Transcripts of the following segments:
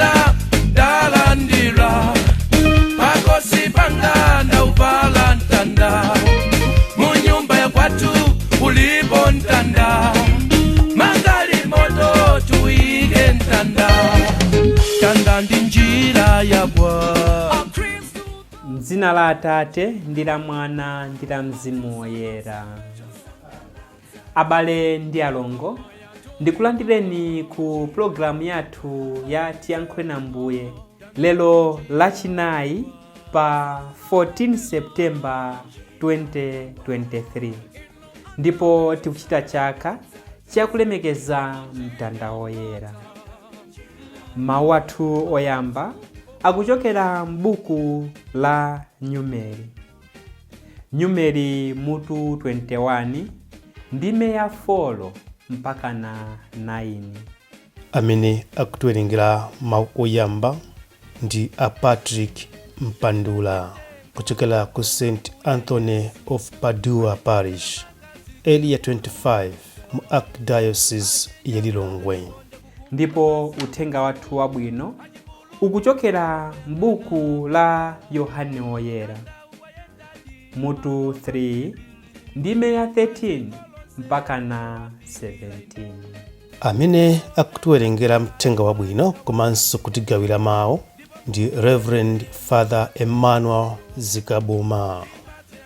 Mtanda ndalandira, pakosi panga ndauvala mtanda, munyumba ya kwatu ulipo mtanda, magalimoto tuike mtanda, tanda ndi njira yabwa. M'dzina la Atate ndi la Mwana ndi la Mzimu Woyera. Abale ndi alongo, ndikulandireni ku pulogalamu yathu ya Tiyankhule na Mbuye lero Lachinayi pa 14 September 2023, ndipo tikuchita chaka chakulemekeza Mtanda Woyera. Mawu athu oyamba akuchokera m'buku la Numeri. Numeri mutu 21 ndime ya 4 mpaka na 9. Amene akutiwerengera mawu oyamba ndi a Patrick Mpandula kuchokera ku St Anthony of Padua Parish, Area 25 mu Archdiocese ya Lilongwe. Ndipo uthenga wathu wabwino ukuchokera m'buku la Yohane Woyera mutu 3 ndime ya 13 mpaka na 17. Amene akutiwerengera mthenga wabwino komanso kutigawira mawu ndi Reverend Father Emmanuel Zikabuma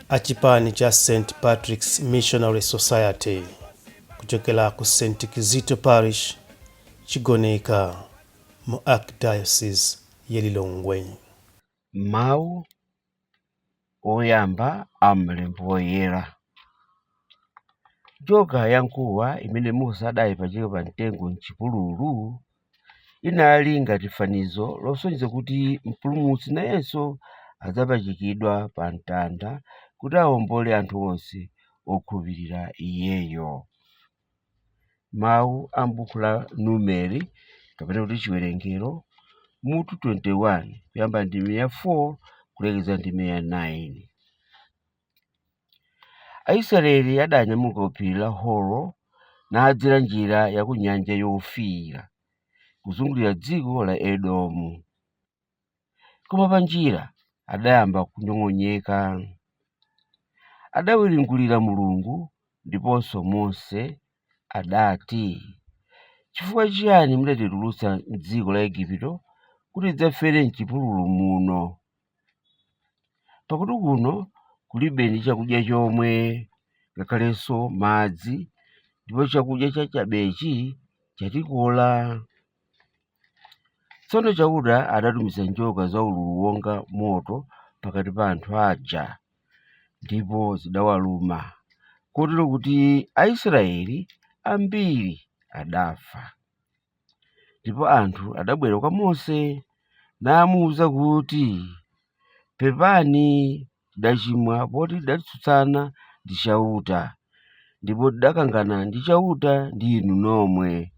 achipani cha St Patrick's Missionary Society kuchokera ku St Kizito Parish, Chigoneka mu Archdiocese ya Lilongwe. Mawu oyamba a Mlembo Woyera. Njoka yamkuwa imene Mose adayipachika pa mtengo m'chipululu inali ngati fanizo losonyeza kuti Mpulumutsi nayenso adzapachikidwa pa mtanda kuti awombole anthu onse okhulupirira iyeyo. Mawu a m'buku la Numeri kapena kuti Chiwerengero mutu 21 kuyamba ndime ya 4 kulekeza ndime ya 9. Aisraeli adanyamuka ku phiri la Horo nadzera njira ya ku Nyanja Yofiira kuzungulira dziko la Edomu. Koma pa njira adayamba kunyong'onyeka. Adawiringulira Mulungu ndiponso Mose, adati, "Chifukwa chiyani mudatitulutsa m'dziko la Igupto kuti tidzafere m'chipululu muno? Pakuti kuno kulibe ndi chakudya chomwe, ngakhalenso madzi, ndipo chakudya chachabechi chatikola." Tsono Chauta adatumiza njoka za ululu wonga moto pakati pa anthu aja, ndipo zidawaluma, kotero kuti Aisraeli ambiri adafa. Ndipo anthu adabwera kwa Mose namuwuza kuti, "Pepani, tidachimwa poti tidatsutsana ndi Chauta, ndipo tidakangana ndi Chauta ndi inu nomwe.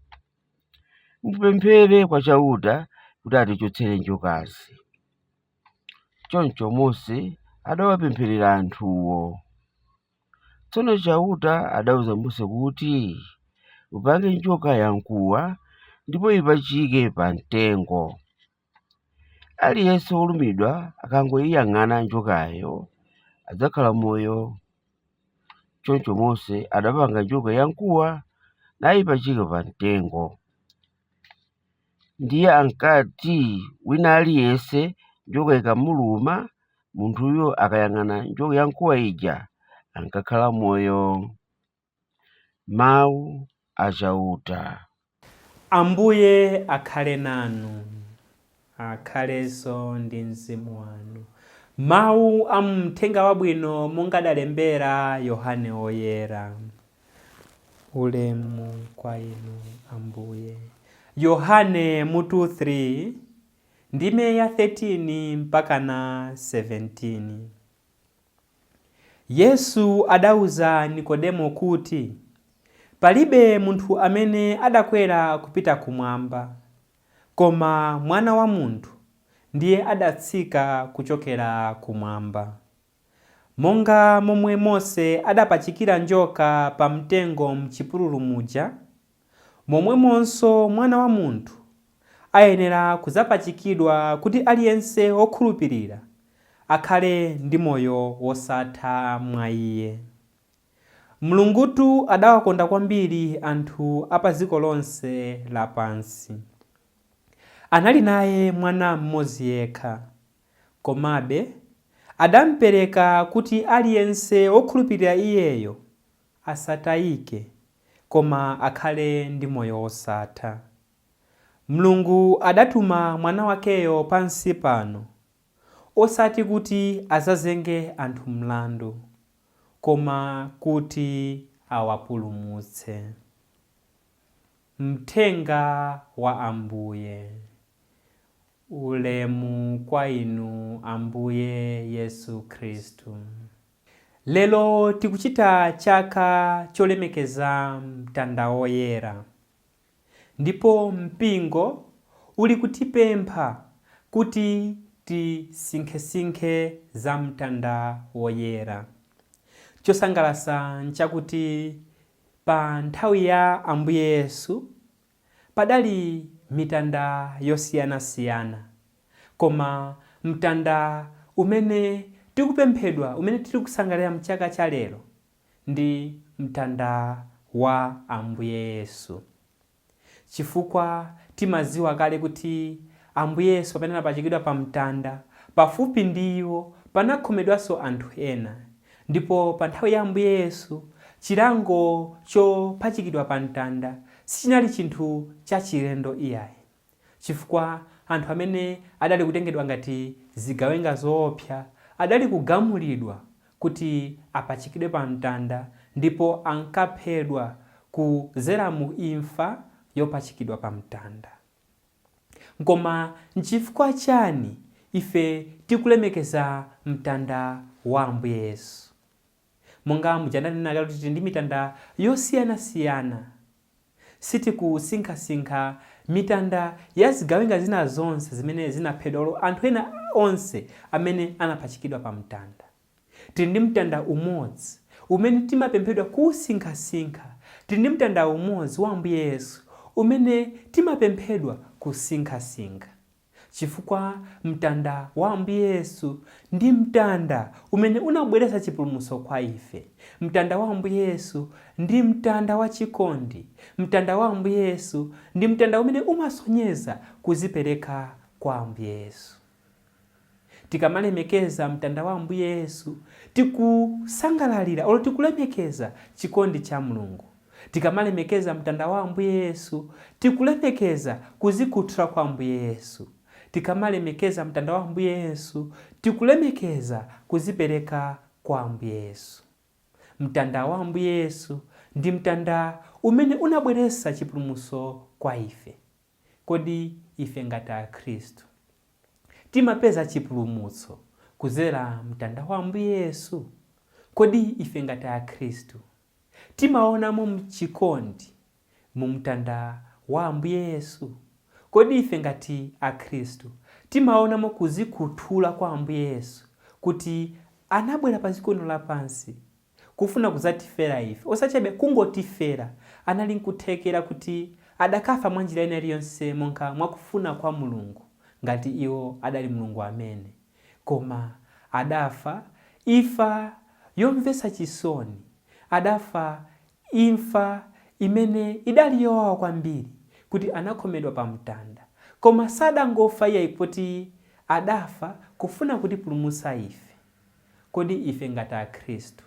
Mupemphere kwa Chauta kuti atichotsere njokazi." Choncho Mose adawapempherera anthuwo. Tsono Chauta adawuza Mose kuti, "Upange njoka yamkuwa ndipo ipachike pa mtengo. Aliyense wolumidwa akangoyiyang'ana njokayo adzakhala moyo." Choncho Mose adapanga njoka yamkuwa nayipachika pa mtengo. Ndiye ankati wina aliyense njoka ikamuluma, munthuyo akayang'ana njoka yamkuwa ija ankakhala moyo. Mawu a Chauta. Ambuye akhale nanu. Akhalenso ndi mzimu wanu. Mawu a mthenga wabwino monga adalembera Yohane Woyera. Ulemu kwa inu, Ambuye. Yohane mutu 3 ndime ya 13 mpaka na 17. Yesu adauza Nikodemo kuti, Palibe munthu amene adakwera kupita kumwamba, koma Mwana wa Munthu ndiye adatsika kuchokera kumwamba. Monga momwe Mose adapachikira njoka pa mtengo m'chipululu muja, momwemonso Mwana wa Munthu ayenera kudzapachikidwa kuti aliyense wokhulupirira akhale ndi moyo wosatha mwa Iye. Mulungutu adawakonda kwambiri anthu a pa dziko lonse lapansi. Anali naye Mwana mmodzi yekha. Komabe, adampereka kuti aliyense wokhulupirira Iyeyo asatayike, koma akhale ndi moyo wosatha. Mulungu adatuma Mwana wakeyo pansi pano, osati kuti adzazenge anthu mlandu, koma kuti awapulumutse. Mthenga wa Ambuye. Ulemu kwa inu Ambuye Yesu Khristu. Lero tikuchita chaka cholemekeza Mtanda Woyera. Ndipo mpingo uli kutipempha kuti tisinkhesinkhe za Mtanda Woyera. Chosangalatsa nchakuti pa nthawi ya Ambuye Yesu padali mitanda yosiyanasiyana, koma mtanda umene tikupemphedwa, umene tiri kusangalira mchaka cha lero ndi mtanda wa Ambuye Yesu. Chifukwa timadziwa kale kuti Ambuye Yesu pamene anapachikidwa pa mtanda, pafupi ndi iwo panakhomedwanso anthu ena. Ndipo pa nthawi ya Ambuye Yesu, chilango chopachikidwa pa mtanda sichinali chinthu chachilendo iyayi. Chifukwa anthu amene adali kutengedwa ngati zigawenga zoopsa adali kugamulidwa kuti apachikidwe pa mtanda ndipo ankaphedwa kudzera mu imfa yopachikidwa pa mtanda. Koma nchifukwa chani ife tikulemekeza mtanda wa Ambuye Yesu? Monga muja ndanena kale kuti tili ndi mitanda yosiyanasiyana. Sitikusinkhasinkha mitanda ya zigawenga zina zonse zimene zinaphedwa olo anthu ena onse amene anapachikidwa pa mtanda. Tili ndi mtanda umodzi umene timapemphedwa kuusinkhasinkha. Tili ndi mtanda umodzi wa Ambuye Yesu umene timapemphedwa kusinkhasinkha. Chifukwa mtanda wa Ambuye Yesu ndi mtanda umene unabweretsa chipulumutso kwa ife. Mtanda wa Ambuye Yesu ndi mtanda wa chikondi. Mtanda wa Ambuye Yesu ndi mtanda umene umasonyeza kudzipereka kwa Ambuye Yesu. Tikamalemekeza mtanda wa Ambuye Yesu, tikusangalalira olo tikulemekeza chikondi cha Mulungu. Tikamalemekeza mtanda wa Ambuye Yesu, tikulemekeza kuzikhuthula kwa Ambuye Yesu. Tikamalemekeza mtanda wa Ambuye Yesu, tikulemekeza kuzipereka kwa Ambuye Yesu. Mtanda wa Ambuye Yesu ndi mtanda umene unabweretsa chipulumutso kwa ife. Kodi ife ngati Akhristu timapeza chipulumutso kudzera mtanda wa Ambuye Yesu? Kodi ife ngati Akhristu timaonamo chikondi mu mtanda wa Ambuye Yesu? Kodi ife ngati Akhristu timaonamo kuzikhuthula kwa Ambuye Yesu kuti anabwera pa dziko lino lapansi kufuna kudzatifera ife, osati chabe kungotifera, anali nkuthekera kuti adakafa mwa njira ina iliyonse monga mwakufuna kwa Mulungu, ngati iwo adali Mulungu amene, koma adafa imfa yomvetsa chisoni, adafa imfa imene idali yowawa kwambiri, kuti anakhomedwa pa mtanda, koma sadangofa iyayi poti adafa kufuna kutipulumutsa ife. Kodi ife ngati Akhristu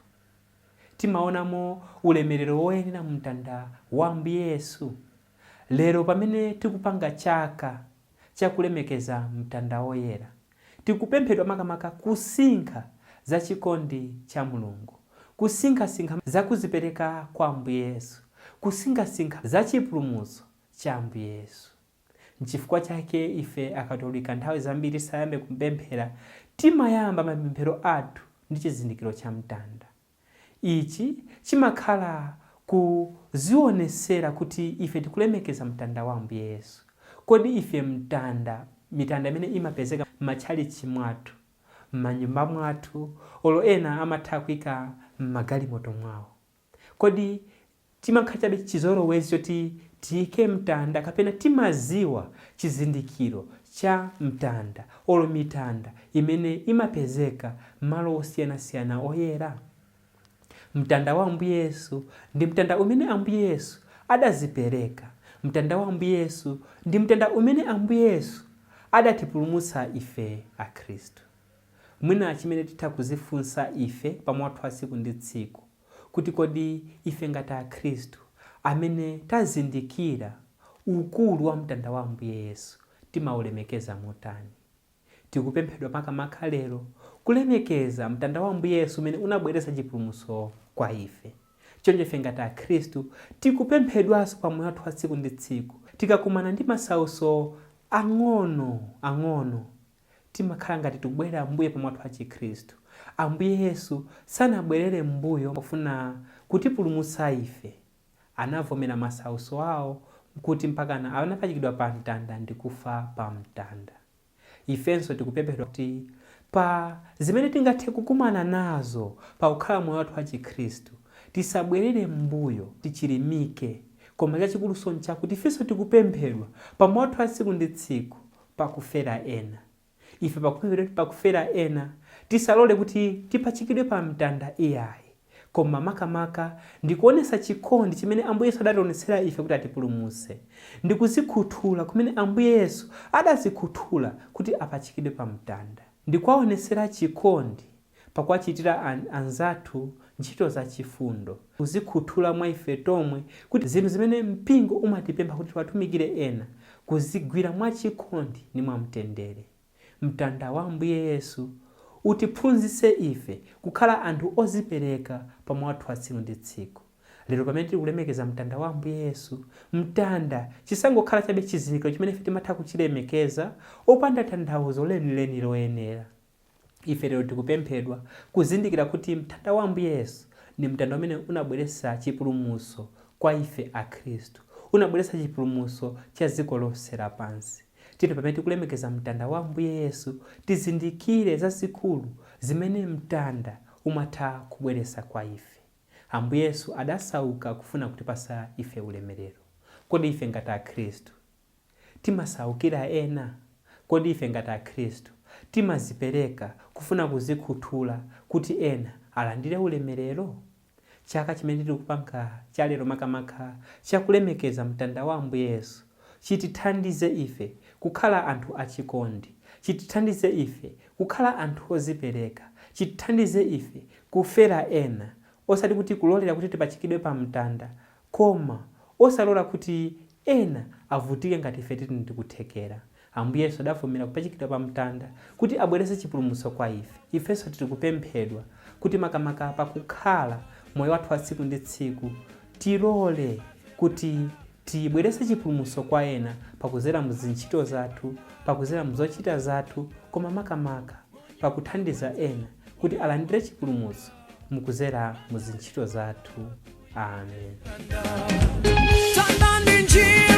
timaonamo ulemerero woyenera mu mtanda wa Ambuye Yesu? Lero pamene tikupanga chaka chakulemekeza mtanda woyera, tikupemphedwa makamaka kusinkha za chikondi cha Mulungu, kusinkhasinkha za kuzipereka kwa Ambuye Yesu, kusinkhasinkha za chipulumutso cha Ambuye Yesu. Nchifukwa chake ife Akatolika nthawi zambiri tisanayambe kupemphera timayamba mapemphero athu ndi chizindikiro cha mtanda. Ichi chimakhala kudzionetsera kuti ife tikulemekeza mtanda wa Ambuye Yesu. Kodi ife mtanda, mitanda imene imapezeka m'matchalitchi mwathu, m'manyumba mwathu, olo ena amatha kuika m'magalimoto mwawo, kodi chimakhala chabe chizolowezi choti Tiyike mtanda kapena timaziwa chizindikiro cha mtanda olo mitanda imene imapezeka m'malo osiyanasiyana oyera? Mtanda wa Ambuye Yesu ndi mtanda umene Ambuye Yesu adazipereka. Mtanda wa Ambuye Yesu ndi mtanda umene Ambuye Yesu adatipulumutsa ife Akhristu. Mwina chimene titha kuzifunsa ife pa moyo wathu wa tsiku ndi tsiku kuti kodi ife ngati Akhristu amene tazindikira ukulu wa mtanda wa Ambuye Yesu timaulemekeza motani? Tikupemphedwa makamaka lero kulemekeza mtanda wa Ambuye Yesu umene unabweretsa chipulumutso kwa ife. Choncho ife ngati Akhristu tikupemphedwanso pa moyo wathu wa tsiku ndi tsiku, tikakumana ndi masautso ang'ono ang'ono, timakhala ngati tikubwerera m'mbuyo pa moyo wathu wa Chikhristu. Ambuye Yesu sanabwerere m'mbuyo pofuna kutipulumutsa ife. Anavomera masautso awo kuti mpakana anapachikidwa pa mtanda ndi kufa pa mtanda. Ifenso tikupemphedwa kuti pa zimene tingathe kukumana nazo pakukhala moyo wathu wa Chikhristu, tisabwerere m'mbuyo, tichilimike. Koma chachikulunso nchakuti ifenso tikupemphedwa pa moyo wathu wa tsiku ndi tsiku pakufera ena. Ife pakupemphedwa kuti pakufera ena, tisalole kuti tipachikidwe pa mtanda iyayi, koma makamaka ndikuonetsa chikondi chimene Ambuye Yesu adationetsera ife kuti atipulumutse, ndi kuzikhuthula kumene Ambuye Yesu adazikhuthula kuti apachikidwe pa mtanda, ndikuwaonetsera chikondi pakuwachitira anzathu ntchito za chifundo, kuzikhuthula mwa ife tomwe kuti zinthu zimene mpingo umatipempha kuti tiwatumikire ena, kuzigwira mwa chikondi ndi mwa mtendere. Mtanda wa Ambuye Yesu utiphunzitse ife kukhala anthu ozipereka pa moyo wathu wa tsiku ndi tsiku. Lero pamene tiri kulemekeza mtanda wa Ambuye Yesu, mtanda chisangokhala chabe chizindikiro chimene ife timatha kuchilemekeza opanda tanthauzo lenileni loyenera. Ife lero tikupemphedwa kuzindikira kuti mtanda wa Ambuye Yesu ndi mtanda umene unabweretsa chipulumutso kwa ife Akhristu, unabweretsa chipulumutso cha dziko lonse lapansi. Tiyeni pamene tikulemekeza mtanda wa Ambuye Yesu, tizindikire zazikulu zimene mtanda umatha kubweretsa kwa ife. Ambuye Yesu adasauka kufuna kutipatsa ife ulemerero. Kodi ife ngati Akhristu timasaukira ena? Kodi ife ngati Akhristu timazipereka kufuna kuzikhuthula kuti ena alandire ulemerero? Chaka chimene tiri kupanga cha lero makamaka chakulemekeza mtanda wa Ambuye Yesu chitithandize ife kukhala anthu achikondi, chitithandize ife kukhala anthu ozipereka, chitithandize ife kufera ena, osati kuti kulolera kuti tipachikidwe pa mtanda, koma osalola kuti ena avutike ngati ife tili ndi kuthekera. Ambuye Yesu adavomera kupachikidwa pa mtanda kuti abweretse chipulumutso kwa ife. Ifenso tiri kupemphedwa kuti makamaka pakukhala moyo wathu wa tsiku ndi tsiku tilole kuti tibweretse chipulumutso kwa ena pakuzera mu zintchito zathu, pakuzera mu zochita zathu, koma makamaka pakuthandiza ena kuti alandire chipulumutso mukuzera mu zintchito zathu. Amen. Tanda ndi njira.